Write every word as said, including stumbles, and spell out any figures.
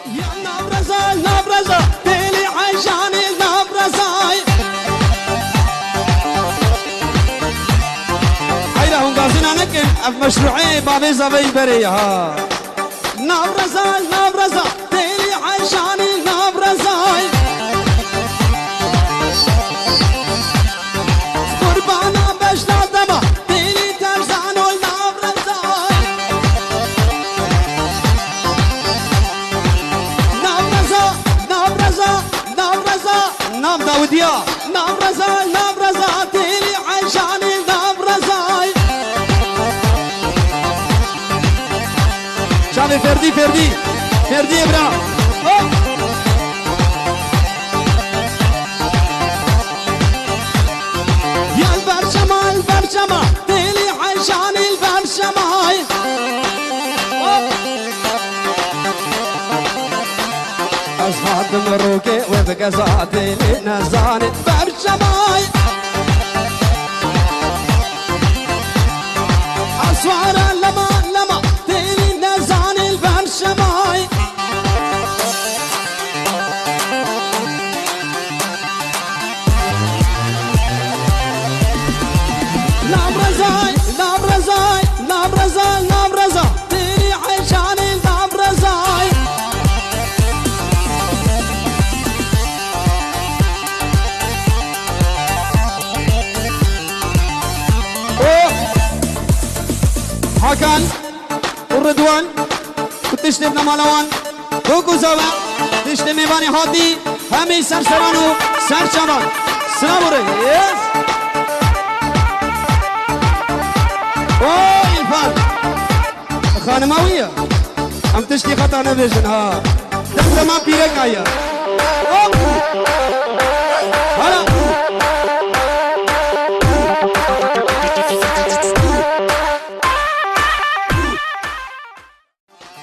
Ya Navroza, Navroza, têlî Eyşanê Navrozay. Heyra hûn gazîna nekin, ev meşrûeyê bavê zaveyî berê ye ha. Navroza, Navroza, têlî Eyşanê Navrozay. Qurbana beşna dema, têlî Terzan û Navroza. Navroza, Navroza, Navroza, nav Dawudiya. Navroza, Navroza, têlî Eyşanê Navrozay. Çavê Ferdî, Ferdî. Ferdî Ebra. Hop. Ya li ber şema, li ber şema, têlî Eyşanê li ber şema. Hop. Ez hatim rokê we bi geza têlî nezanê li ber şema. Eswara lema lema têlî nezanê li ber şema. Navroza, Navroza, Navroza, Navroza, têlî Eyşanê Navroza. O Hakan û Ridwan û tiştê bnamala wan. Doku zava, tiştê mêvanê hatî, hemî ser seran û ser çavan. Silav û rê. Yes. O Îlfan. Xanima wî ye. Em tiştî xeta nebêjin ha. Dem dema pîreka ye.